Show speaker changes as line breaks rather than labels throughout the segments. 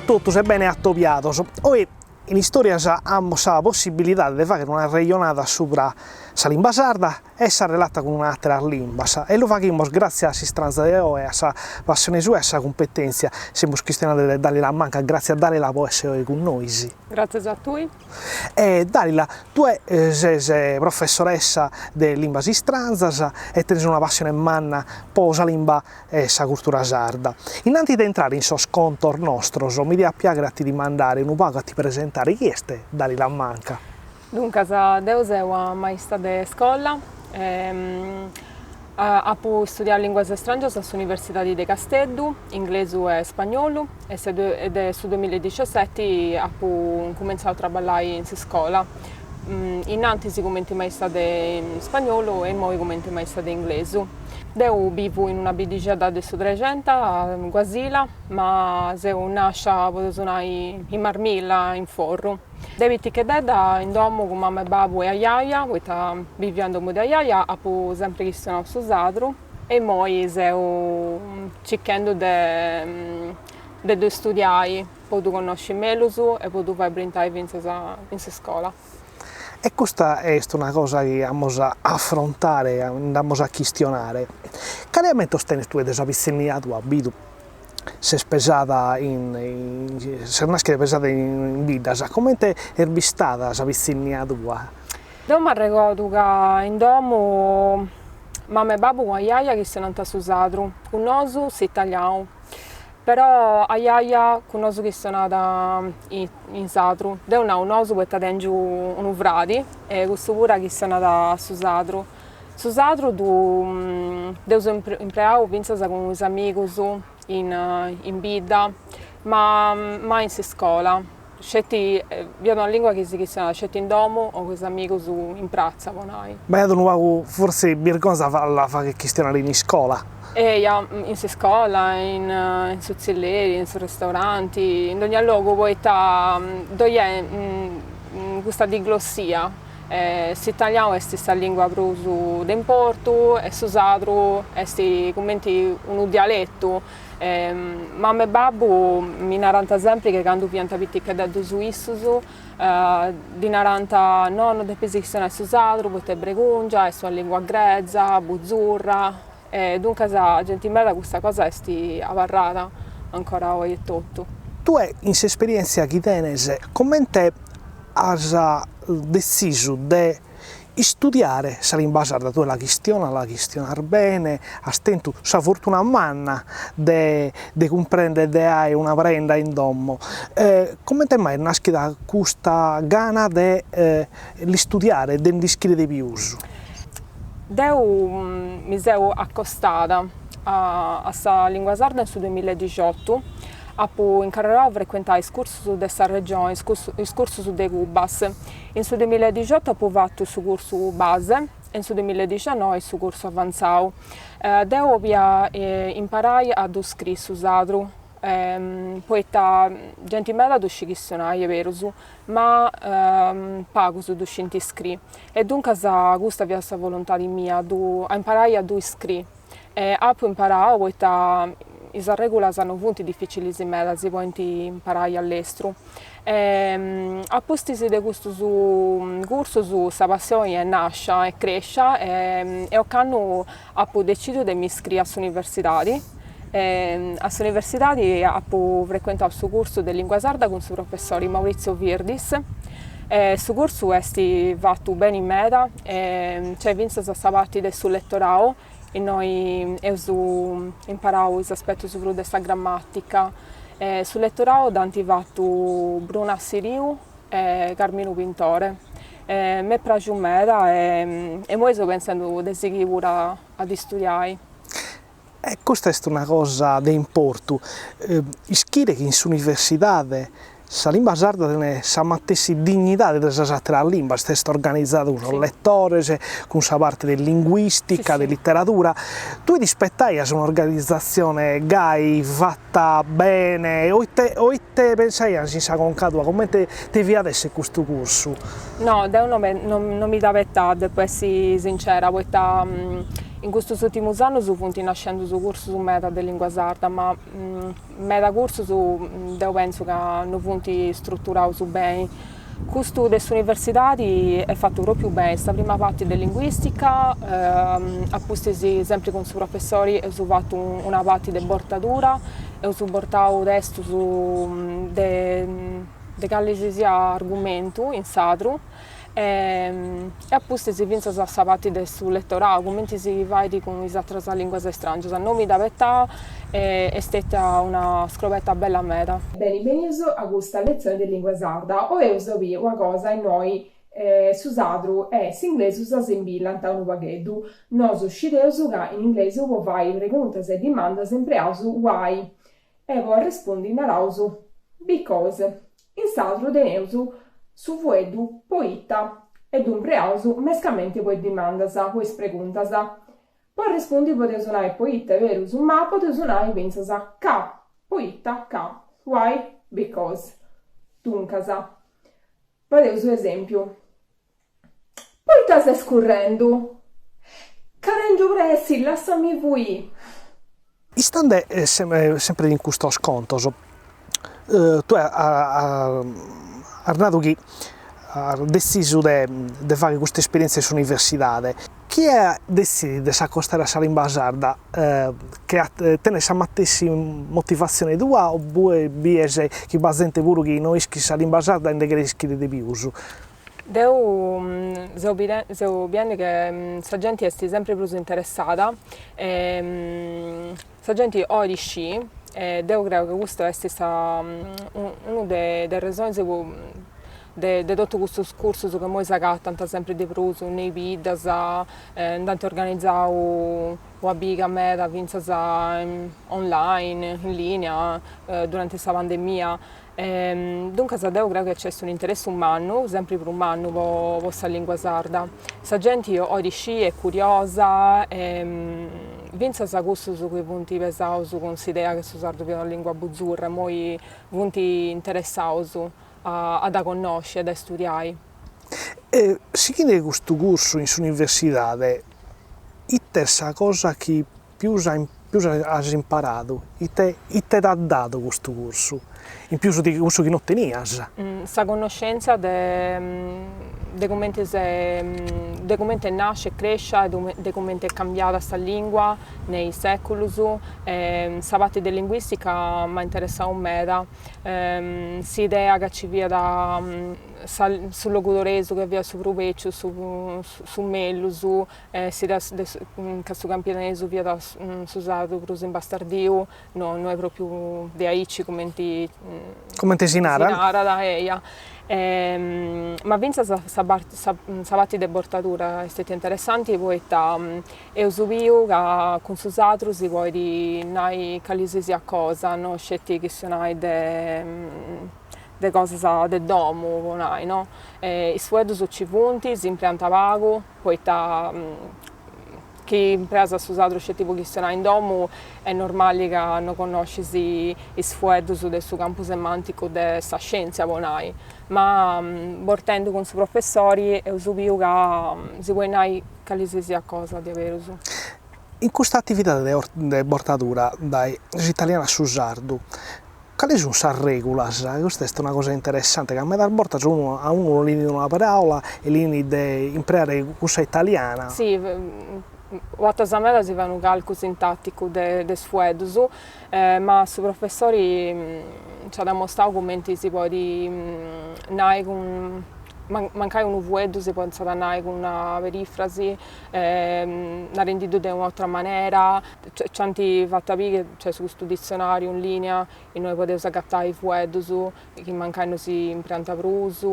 totus e bene atobiados. Oe in Istòrias amus sa possibilidade de fàghere un'arrejonada subra sa limba sarda e sa relata cun àteras limbas e lu faghimus gràtzias a s'istranza de oe, a sa passione sua e a sa cumpetèntzia. Semus chistionende de Dalila Manca, gràtzias Dalila po èssere oe cun nois.
Gràtzias a tui.
E Dalila, tue ses professoressa de limbas istranzas e tenes una passione manna po sa limba e sa curtura sarda. Innanti de intrare in sos contos nostros, mi diat piàghere a ti dimandare unu pagu a ti presentare, chie est Dalila Manca?
Duncas, deu seu una maista de scola, apu studiau linguas strangias a s'Universidadi de Casteddu, inglesu e spagnolu, e de su duamilla e diciaseti apu incumentzau a traballai in s'iscola, innantis cumenti maista de spagnolu e immoi cumenti maista de inglesu. Deu bivu in una biddixedda de su Trexenta, Guasila, ma seu nàscia, podeus nai, in Marmilla, in Forru. De piticheddedda in domu cun mama e babu e ajaja, poita bivia in domu de ajaja, apu sempri chistionau su sadru e immoi seu circhendu de de ddu studiai po ddu connosci mellus e po ddu fai brintai fintzas in s'iscola.
E custa est una cosa chi amus a afrontare, nd'amus a chistionare. Cale ammentos tenes tue de sa pitzinnia tua, bidu Ses pesada in ses naschida e pesada in biddas, comente est bistada sa pitzinnia tua?
Deu m'arregodu ca in domu mama e babbu cun ajaja chistionant su sadru, cun nosu s'italianu, però ajaja cun nosu chistionat in sadru, deu nau nosu poita tengiu unu fradi e cussu puru chistionat su sadru Su sadru ddu dd'eus impreau fintzas cun is amigus in in bidda, ma mai in s'iscola, sceti fiat una lingua chi si chistionat sceti in domu o cun is amigus in pratza po nai.
B'aiat unu pagu fortzis birgonza a la fagher chistionare in iscola?
Eja, in s'iscola, in su tzilleri, in su restauranti, in dogna logu, poita ddoi est custa diglossia S'italianu est sa lingua prus de importu e su sadru est cumenti unu dialetu. Mama e babbu mi narant sempri che candu fiant piticheddus issus ddi narant no no depis chistionai su sadru poita est bregungia, est una lingua greza, buzzurra e duncas a genti meda custa cosa est abarrada ancora oi etotu.
Tue in s'esperientzia chi tenes comente as detzisu de istudiare sa limba sarda, tue la chistionas, la chistionas bene, as tentu sa fortuna manna de de cumprender de aer una prenda in domo, comente mai est naschida custa gana de l'istudiare, de nd'ischire de pius?
Deu mi seu acostada a sa lingua sarda in su duamilla e dixiotu Apu incarrerau a frecuentai is cursus de sa Regioni, is cursus de Cubas. In su duamilla e dixiotu apu fatu su cursu base e in su duamilla e dixannoi su cursu avantzau. Deu 'obia imparai a ddu scriri su sadru, poita genti meda ddu scit chistionai, est berus, ma pagus ddu scint scriri e duncas custa fiat sa volontadi mia, a imparai a ddu scriri E apu imparau poita is arregulas no funt dificilis meda, si podint imparai a lestru. E a pustis de custus cursus sa passioni est nascia, est crescia e ocannu apu decidiu de mi iscriri a s'universidadi. A s'universidadi apu frecuentau su cursu de lingua sarda cun su professori Maurizio Virdis e su cursu est fatu beni meda e nc'est fintzas sa parti de su letorau innoi eus imparau is aspetus prus de sa grammatica. Su letorau dd'ant fatu Bruna Siriu e Carminu Pintore. M'est praxiu meda e imoi seu pentzendu de sighiri puru a dd'istudiai.
E custa est una cosa de importu, ischire chi in s'universidade sa limba sarda tenet sa matessi dignidade de sas àteras limbas, est organizada cun sos letores, cun sa parte de linguìstica, de literadura. Tue t'ispetaias un'organizatzione gai fata bene o ite o ite pensaias in sa conca tua, comente deviat esser custu cursu?
No, deu no mi dd'abetà, depu essi sincera, poita. In custus ùrtimus annus funt nascendu cursus meda de lìngua sarda, ma meda cursus deu pentzu ca no funt struturaus beni. Custu de s'universidadi est fatu pròpriu beni, sa prima parti de linguìstica, a pustis sempri cun su professori eus fatu una parti de bortadura, eus bortau testus de de cali si siat argumentu in sadru E a pustis fintzas sa parti de su letorau, cumenti si fait cun is ateras linguas strangias. No mi dd'abetà e est stetia una scroberta bella meda. Beni benius a custa letzioni de lingua sarda. Oi eus a biri una cosa innoi su sadru e s'inglesu s'assimbillant unu pagheddu. Nosu scideus ca in inglesu po fai preguntas e dimandas impreaus why e po arrespundi naraus because. In sadru teneus su fueddu poita e ddu impreaus mescamente po is dimandas, po is preguntas. Po arrespundi podeus nai poita, berus, ma podeus nai fintzas ca, poita ca, why, because. Duncas, fadeus un'esempiu. Poita ses currendu? Ca tengiu pressi, lassami fuì!
Istande sempre in custos contos, tue as nadu chi as detzisu de de fagher custa esperientzia in s'universidade. Chie detzidit de s'acostare a sa limba sarda che tenet sa matessi motivatzione tua o tue bies chi b'at zente puru chi no ischit sa limba sarda e nde cheret ischire de pius?
Deu seu seu biendi che sa genti est sempri prus interessada e sa genti 'olit scì e deu creu ca custu est sa unu de is resonis de de totu custus cursus ca imoi s'agatant sempri de prus ne is biddas, nd'ant organizau una biga meda fintzas online, in linea, durante sa pandemia Duncas deu creu chi nc'est un'interessu mannu, sempri prus mannu po po sa lingua sarda. Sa genti 'olit scì, est curiosa e fintzas cussus chi funt pesaus cun s'idea chi su sardu fiat una lingua buzzurra, immoi funt interessaus a dda connosci, a dda studiai.
E sighende custu cursu in s'universidade, ite est sa cosa chi pius pius as imparadu? Ite ite t'at dadu custu cursu, in pius de cussu chi no tenias?
Sa connoschèntzia de de cumenti s'est de cumenti est nàscia e crèscia e de cumenti est cambiada sa lingua ne is sèculus, sa parti de linguistica m'at interessau meda, s'idea ca nci fiat sa su logudoresu ca fiat su prus bèciu su su mellus E s'idea de ca su campidanesu fiat su sardu prus imbastardiu no no est propriu de aici cumenti
Cumenti si narat.
Si narat, eia. Ma fintzas sa parti sa parti de bortadura est stetia interessanti poita eus biu ca cun su sardu si podit nai calisisiat cosa, no sceti chistionai de de cosas de domu, po nai, no. Is fueddus nci funt, si impreant pagu, poita chi impreas su sardu sceti po chistionai in domu est normali ca no connoscis is fueddus de su campu semanticu de sa scientzia, po nai, ma bortendu cun su professori eus biu ca si podit nai calisisiat cosa diaberus.
In custa atividade de bortadura dae s'italianu a su sardu Cali sunt sas règulas? Custa est una cosa interessante, ca medas bortas unu a unu no li 'enit una paràula e li 'enit de impreare cussa italiana.
Si, bortas meda si fait unu calcu sintàticu de is fueddus, ma su professori nc'at amostau cumenti si podit nai cun, mancai unu fueddu si potzat nai cun una perìfrasi, narendiddu de un'atra manera, Nc'ant fatu a biri ca nc'est custu ditzionàriu in lìnia innoi podeus agatai fueddus chi mancai no si impreant prus.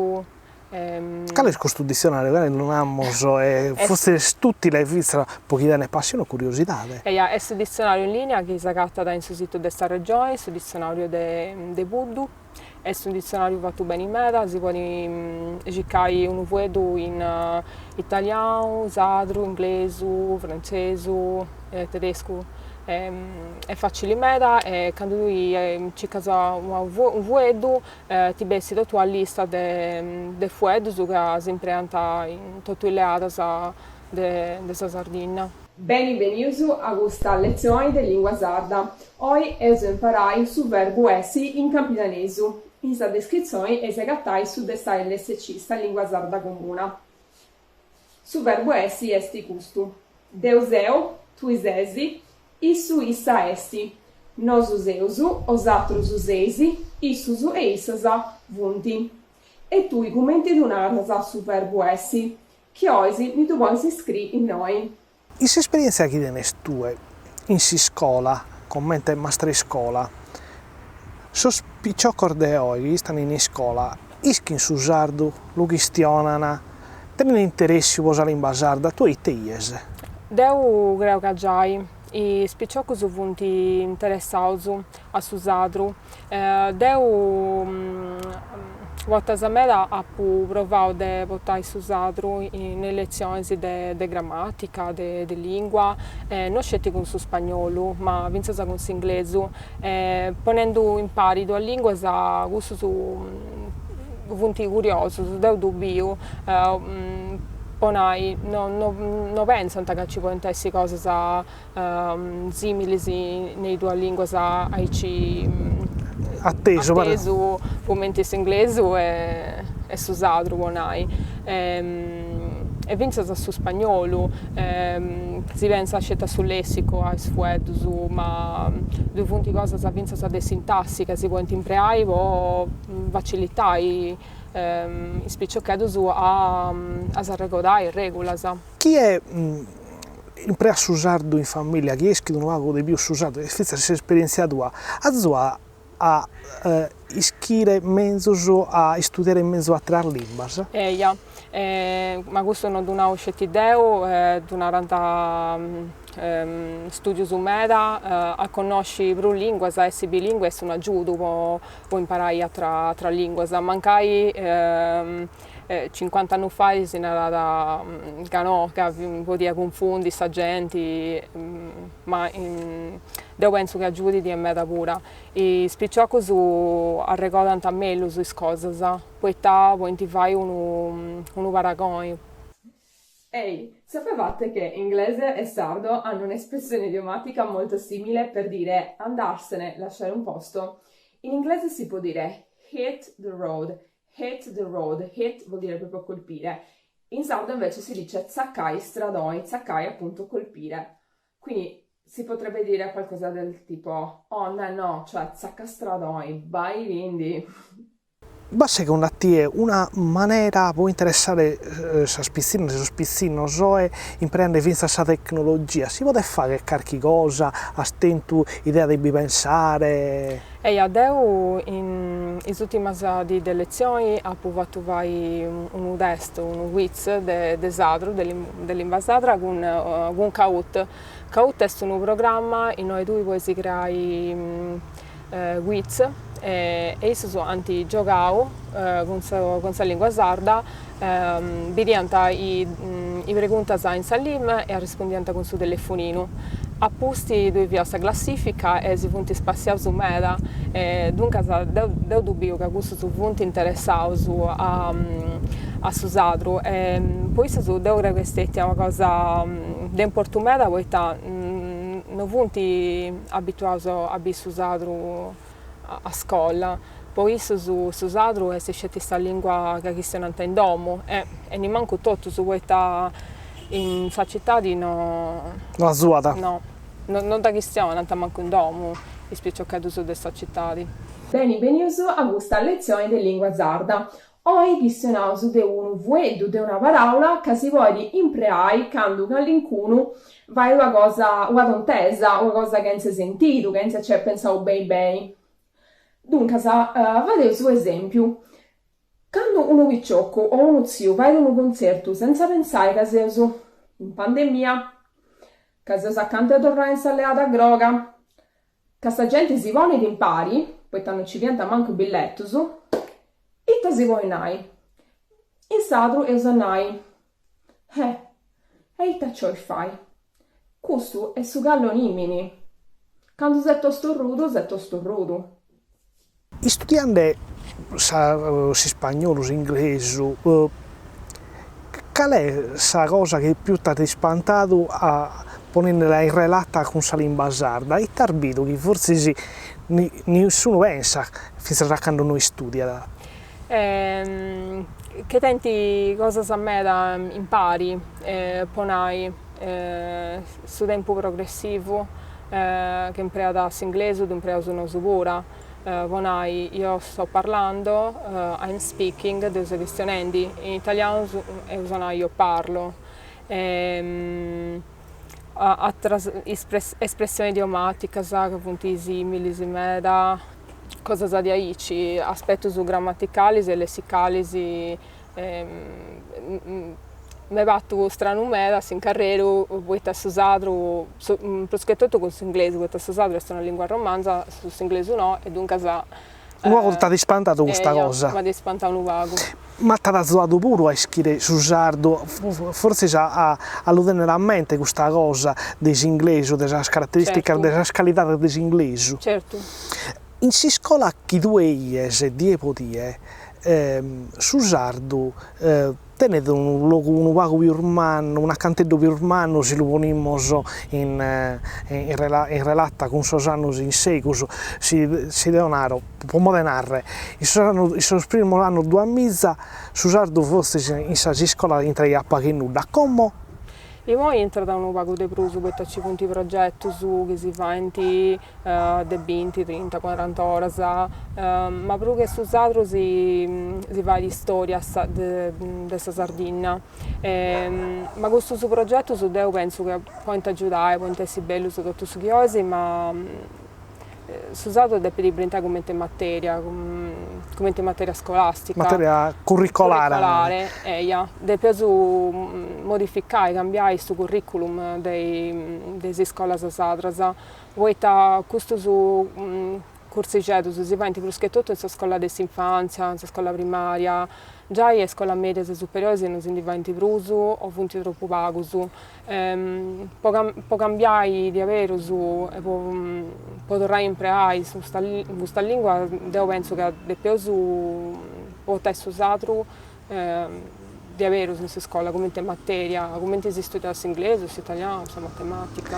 Cale est custu ditzionàriu? Cale lu namus e fortzis est ùtile fintzas po chi tenet passione o curiosidade.
Eja, est su ditzionàriu in lìnia chi s'agatat in su situ de sa Regioni, su ditzionàriu de Puddu. Est unu ditzionàriu fatu beni meda, si podit circai unu fueddu in italianu, sadru, inglesu, frantzesu, tedescu, est facili meda e candu tui circas unu fueddu ti bessit totu una lista de fueddus ca s'impreant in totu is leadas de sa Sardinna. Beni benius a custa letzioni de lingua sarda. Oi eus a imparai su verbu essi in campidanesu. In sa descritzioni eis agatai su de sa lsc, sa Lingua Sarda Comuna. Su verbu essi est custu, deu seu, tui ses, issu issa est, nosu seus, osatrus seis, issus e issas funt. E tui cumenti ddu naras su verbu essi? Chi 'ois mi ddu pois iscrii innoi.
In s'esperièntzia chi tenes tue in s'iscola, comente mastra 'e iscola, sos piciocos de oe chi istan in iscola ischin su sardu, lu chistionan, tenen interessiu po sa limba sarda, tue ite 'ies?
Deu creu ca giai is piciocus funt interessaus a su sadru Deu bortas meda apu provau de portai su sadru in is letzionis de grammatica, de lingua, no sceti cun su spagnolu, ma fintzas cun s'inglesu, ponendu impari duas linguas cussus funt curiosus, deu ddu biu, po nai no no pentzant ca nci podint essi cosas similis in is duas linguas aici
atesu
atesu cumenti s'inglesu e su sadru po nai e fintzas su spagnolu si pensat sceti a su lessicu a is fueddus ma ddui funt cosas fintzas de sintassi ca si podint impreai po facilitai is piciocheddus a s'arregodai is regulas.
Chie impreat su sardu in familia, chie ischit unu pagu de pius su sardu, e fintzas s'esperientzia tua, azuat a ischire menzus, a istudiare menzus ateras limbas?
Eja, ma custu no ddu nau sceti deu, ddu narant studius meda, a connosci prus linguas, a essi bilingue est un'agiudu po imparai ateras linguas, mancai Cincuant'annus fait si narat ca no, ca podiat cunfundi sa genti, ma deu pentzu chi agiudit e meda pura. Is piciocus arregodant mellus is cosas, poita podint fai unu unu paragoni. Ehi, sapevate che inglese e sardo hanno un'espressione idiomatica molto simile per dire andarsene, lasciare un posto? In inglese si può dire hit the road, Hit the road, hit vuol dire proprio colpire. In sardo invece si dice tzacai stradoni, tzacai appunto colpire. Quindi si potrebbe dire qualcosa del tipo oh no no, cioè tzaca stradoni, bairindi.
B'at segundu a tie una manera pro interessare sas pitzinnas e sos pitzinnos oe impreende fintzas sa tecnologia? Si podet fagher carchi cosa? As tentu idea de bi pensare?
Eja, deu in is ùrtimas diis de letzioni apu fatu fai unu test, unu quiz de sadru, de limba sadra cun cun Kahoot. Kahoot est unu programma innoi tui podis creai quiz e issus ant giogau cun cun sa lingua sarda, bidiant is preguntas in sa LIM e arrespundiant cun su telefoninu. A pustis ddui fiat sa classifica e si funt spassiaus meda e duncas deu deu ddu biu ca cussus funt interessaus a a su sadru e po issus deu creu ca est stetia una cosa de importu meda poita no funt abituaus a biri su sadru a scola, po issus su sadru est sceti sa lingua ca chistionant in domu e e nimancu totus poita in sa citadi no
No azuat.
No, no dda chistionant mancu in domu is piciocheddus de sa citadi. Beni benius a custa letzioni de lingua sarda. Oi chistionaus de unu fueddu, de una paraula ca si podit impreai candu calincunu fait una cosa, una tontesa, una cosa chentza sentidu, chentza nci ai pensau beni beni. Duncas, fadeus u' esempiu, candu unu piciocu o unu tziu fait unu cuntzertu sentza pensai ca seus in pandemia, ca seus acanta 'e torrai in sa leada groga, Ca sa genti si ponit impari, poita no nci fiant mancu billetus, ita si podit nai? In sadru eus a nai, Eh, e ita ci 'ois fai? Custu est su gallonimini. Candu s'est tostorrudu, s'est tostorrudu.
Istudiende s'ispagnolu, s'inglesu, cale est sa cosa chi pius t'at ispantadu a. Ponendela in relata cun sa limba sarda, ite as bidu chi fortzis nissunu pensat fintzas a cando no istudiat?
Che tenint cosas meda impari, po nai, su tempu progressivu chi impreat s'inglesu ddu impreaus nosu puru, po nai io sto parlando, I'm speaking, deu seu chistionendi, in italianu eus a nai io parlo Ateras espressionis idiomaticas ca funt similis meda, cosas diaici, aspetus grammaticalis e lessicalis m'est partu stranu meda s'incarreru poita su sardu, prus che totu cun s'inglesu, poita su sardu est una lingua romanza, s'inglesu no e duncas
Unu pagu t'at ispantadu custa cosa?
M'at ispantau unu pagu.
Ma t'at azuadu puru a ischire su sardu, fortzis a a lu tennere a mente custa cosa de s'inglesu, de sas carateristicas, de sas calidades de s'inglesu.
Certu.
In s'iscola chi tue 'ies die po die, su sardu Tenet unu logu unu pagu pius mannu, un'acanteddu pius mannu si lu ponimus in in relata cun sos annos in segus, si si deo naro, po modu 'e narrer, in sos annos in sos primos annos duamiza su sardu fortzis in sas iscolas intraiat pagu e nudda, como
Imoi intrat unu pagu de prus poita ci funt progetus chi si faint de binti, trinta, cuarant'oras, ma prus che su sardu si si fait istoria de de sa Sardinna. Ma custus progetus deu pentzu ca podint agiudai, podint essi bellus totu su chi 'olis, ma su sardu depit brintai cumenti materia, cumenti materia scolastica.
Materia curricolare.
Curricolare, eia. Depeus modificai, cambiai su curriculum de de is iscolas sadras Poita custus cursixeddus si faint prus che totu in sa scola de s'infantzia, in sa scola primaria, giai a is scolas medias e superioris non si ndi faint prus o funt tropu pagus. Po po cambiai diaberus e po po torrai a impreai custa custa lingua deu pentzu ca depeus portai su sardu diaberus in s'iscola cumenti materia, cumenti si studiat s'inglesu, s'italianu, sa matematica.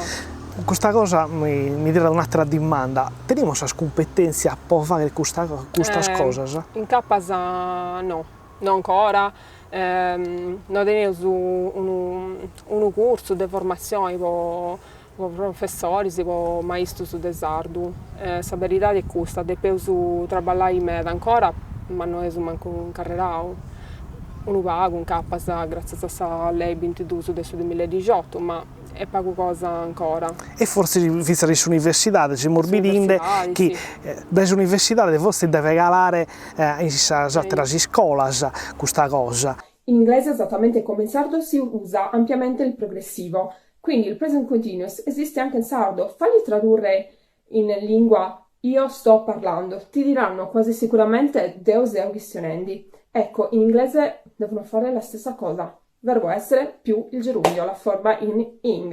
Custa cosa mi mi tirat un'atera dimanda, tenimus sas cumpetentzias po fagher custa custas cosas?
Incapas no, no ancora, no teneus unu unu cursu de formatzioni po po professoris, po maistus de sardu. Sa beridadi est custa, depeus traballai meda ancora, ma no eus mancu incarrerau unu pagu incapas gràtzias a sa lei bintidus de su duamilla e dixiotu, ma est pagu cosa ancora.
E fortzis fintzas in s'universidade semus bidinde chi dae s'universidade fortzis devet calare in sas àteras iscolas custa cosa.
In inglese esattamente come in sardo si usa ampiamente il progressivo, Quindi il present continuous esiste anche in sardo, fagli tradurre in lingua io sto parlando, ti diranno quasi sicuramente deu seu chistionendi. Ecco, in inglese devono fare la stessa cosa, verbo essere più il gerundio, la forma in ing.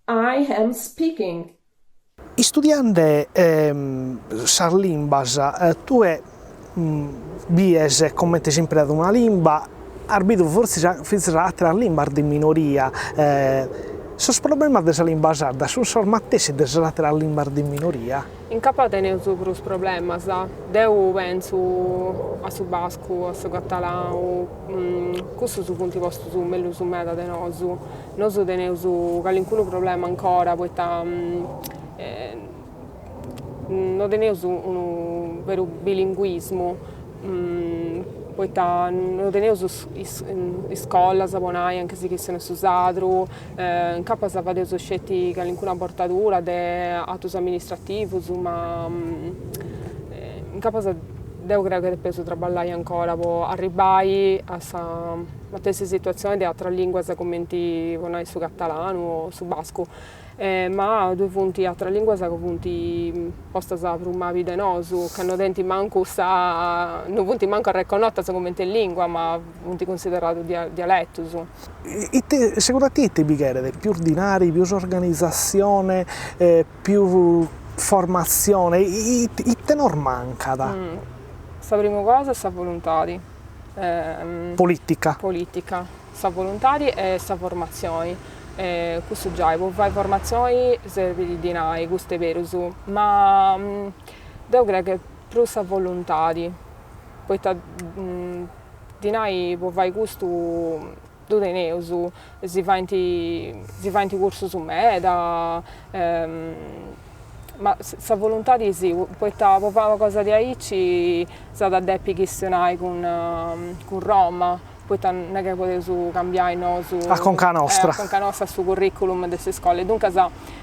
I am speaking.
Istudiende sas limbas tue bies comente s'impreat una limba, as bidu fortzis fintzas àteras limbas de minoria, sos problemas de sa limba sarda sunt sos matessi de sas àteras limbas de minoria?
Incapas teneus prus problemas, deu pentzu a su bascu, a su catalanu, cussus funt postus mellus meda de nosu Nosu teneus calincunu problema ancora poita no teneus unu veru bilinguismu, poita no teneus is iscolas po nai a nche si chistionat su sadru, incapas fadeus sceti calincuna bortadura de atus amministrativus, ma incapas deu creu ca depeus traballai ancora po arribbai a sa Matessi situatzione de atras linguas cumenti po nai su catalanu o su bascu, ma ddoi funt atras linguas ca funt postas prus mabi de nosu, ca no tenint mancu sa, no funt mancu arreconnotas cumenti lingua, ma funt cunsideraus dialetus.
Ite, segundu a tie ite bi cheret, pius dinari, pius organizatzione, pius formatzione, ite nos mancat?
Sa primu cosa est sa voluntadi
Polìtica.
Polìtica, sa voluntadi e sa formatzioni. Cussu giai, po fai formatzioni serbit dinai, custu est berus, ma deu creu che prus sa voluntadi, poita dinai po fai custu ddu teneus, si faint si faint cursus meda, ma sa voluntadi si, poita po fai una cosa diaici s'at a depi chistionai cun cun Roma, poita non est chi podeus cambiai nosu
A conca nostra.
A conca nostra su curriculum de s'iscola e duncas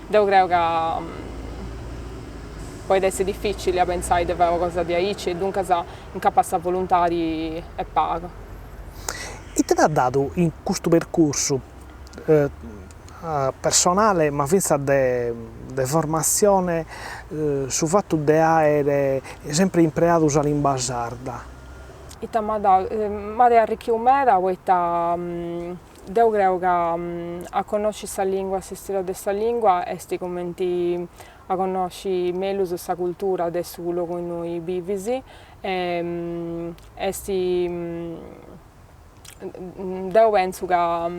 deu creu ca podit essi dificili a pentzai de fai una cosa diaici e duncas incapas sa voluntadi est paga.
Ite t'at dadu in custu percursu personale ma fintzas de de formatzione su fatu de àere sempre impreadu sa limba sarda?
Ita m'at dadu? M'at arrichiu meda poita deu creu ca a connosci sa lingua, s'istoria de sa lingua est cumenti a connosci mellus sa cultura de su logu innui bivis e est deu pentzu ca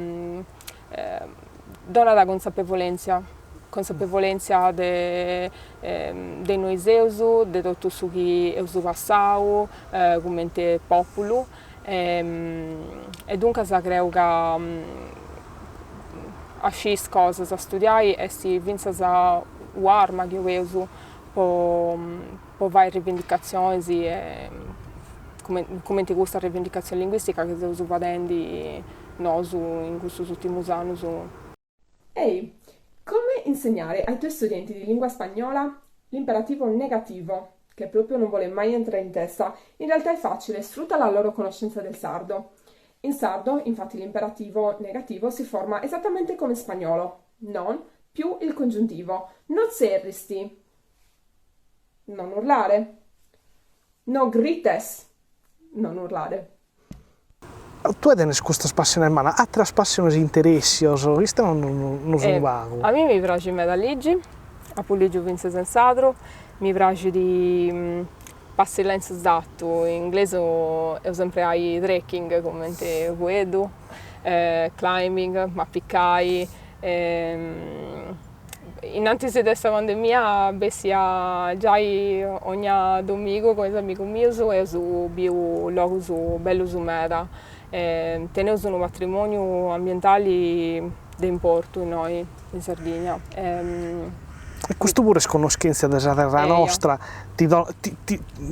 donat consapevolèntzia, consapevolèntzia de de innui seus, de totu su chi eus passau cumenti populu e duncas creu ca a scì is cosas, a studiai est fintzas u'arma chi obeus po po fai rivendicatzionis e cumenti custa rivendicatzioni linguistica chi seus fadendi nosu in custus ùrtimus annus.
Ehi, come insegnare ai tuoi studenti di lingua spagnola l'imperativo negativo, che proprio non vuole mai entrare in testa, in realtà è facile, sfrutta la loro conoscenza del sardo. In sardo, infatti, l'imperativo negativo si forma esattamente come in spagnolo, non più il congiuntivo. No tzerristi. Non urlare. No grites. Non urlare.
Tue tenes custas passiones mannas, ateras passiones interessios, chistionanos unu pagu.
A mei mi praxit meda ligi, apu ligiu fintzas in sadru, mi praxit passillai in su satu, in inglesu eus a impreai trekking cumenti fueddu, climbing, m'apicai Innantis de sa pandemia bessia giai 'onnia domigu cun is amigus mius e eus biu logus bellus meda. Teneus unu patrimoniu ambientali de importu innoi in Sardigna.
E custu puru est connoschentzia de sa terra nostra, ti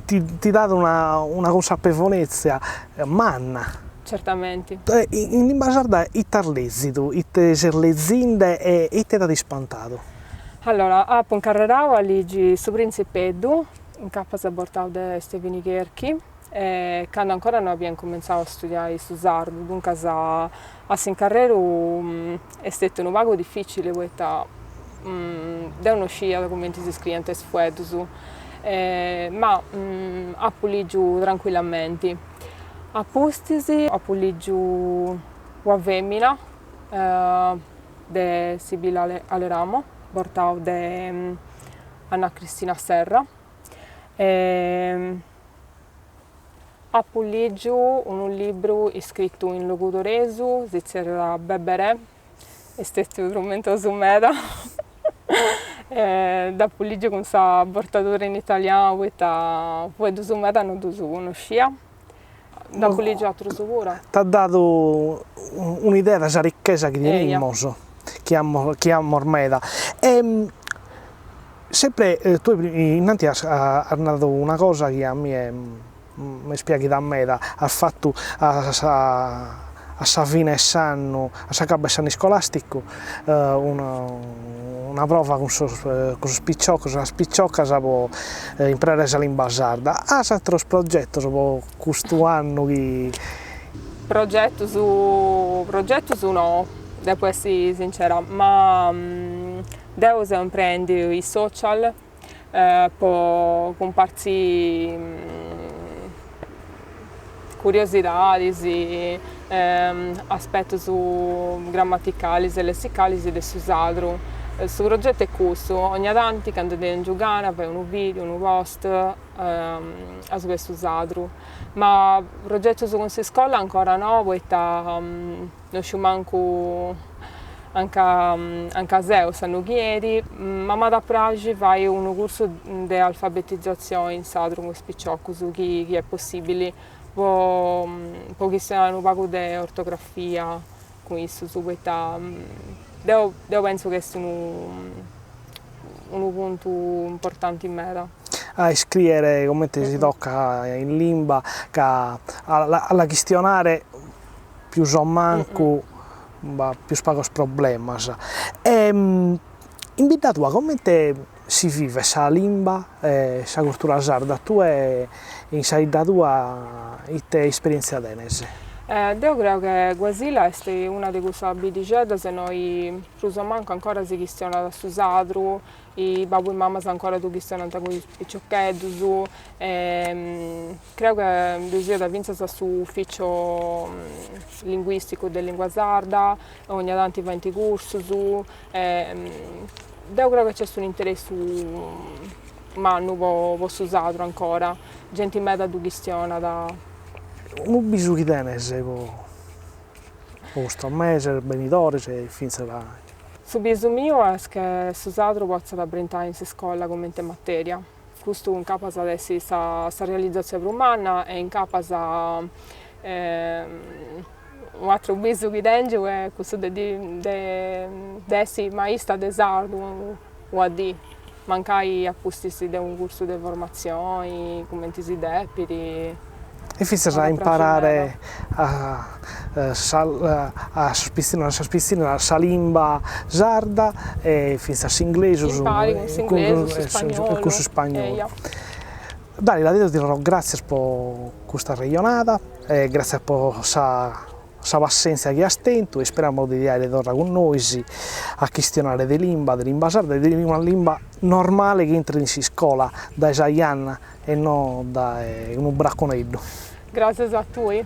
ti dat una una cunsapevolètzia manna.
Certamenti.
In limba sarda ite as lèzidu, ite ses lezinde e ite t'at ispantadu?
Allora, apu incarrerau a ligi Su Printzipeddu, incapas bortau de Stevini Cherchi, candu ancora no apia incumentzau a studiai su sardu, duncas a s'incarreru est stetiu unu pagu dificili poita deu no scidia cumenti si scriiant is fueddus, ma apu ligiu trancuillamenti. A pustis apu ligiu Ua femina de Sibilla Aleramo, bortau de Anna Cristina Serra e apu ligiu unu libru iscritu in logudoresu, si zerriat Beberè, est stetiu trumentosu meda dd'apu ligiu cun sa bortadura in italianu poita fueddus meda no ddus connoscia, nd'apu ligiu atrus puru.
T'at dadu un'idea de sa richesa chi tenimus, chi amus chi amus meda. E sempre tue innanti as as nadu una cosa chi a mie M'est piaghida meda, as fatu a sa a sa fine 'e s'annu, a s'acabu 'e s'annu iscolasticu, una una prova cun sos cun sos piciocos e sas piciocas po impreare sa limba sarda. As ateros progetos po custu annu chi.
Progetos progetos no, depu essi sincera, ma deu seu impreendi is social po cumpartzi curiosidadis, aspetus grammaticalis e lessicalis de su sadru. Su progetu est cussu, 'onnia tanti candu tengiu gana fai unu video, unu post asuba 'e su sadru. Ma progetus cun s'iscola ancora no, poita no sciu mancu. Anca anca seu s'annu chi 'enit, ma m'at a praxi fai unu cursu de alfabetizatzioni in sardu cun is piciocus, chi chi est possibili, po po chistionai unu pagu de ortografia cun issus, poita deu deu pentzu chi est unu unu puntu importanti meda.
A iscriere comente si tocat in limba, ca a la chistionare pius o mancu b'at pius pagos problemas. E in bidda tua comente si vivet sa limba e sa cultura sarda? Tue in sa 'idda tua ite esperientzia tenes?
Deo creo che Guasila est una de cussas biddixeddas innoi prus o mancu ancora si chistionat su sadru I babbu e mamas ancora ddu chistionant cun is piciocheddus e creu che ddoi siat fintzas s'uficio linguisticu de lingua sarda, ogna tanti faint cursus e deu creu che nc'est un'interessu mannu po su sardu ancora, genti meda ddu chistionat.
Unu bisu chi tenes po po custos meses benidores e fintzas
Su bisu miu est che su sadru potzat brintai in s'iscola comente materia, custu incapas at essi sa sa realizatzioni prus manna e incapas u' ateru bisu chi tengiu est cussu de de essi maista de sardu una dì, mancai a pustis de unu cursu de formatzioni, cumenti si depit.
E fintzas a imparare a a sos pitzinnos a sas pitzinnas sa limba sarda e fintzas s'inglesu
Impari cun s'inglesu, su spagnolu.
Cun su spagnolu. Dalila, deo ti naro gràtzias po custa arrejonada e gràtzias po sa sa passentzia chi as tentu e isperamus de ti aere torra cun nois a chistionare de limba, de limba sarda e de una limba normale chi intret in s'iscola dae sa janna e no dae unu braconeddu.
Gràtzias a tui.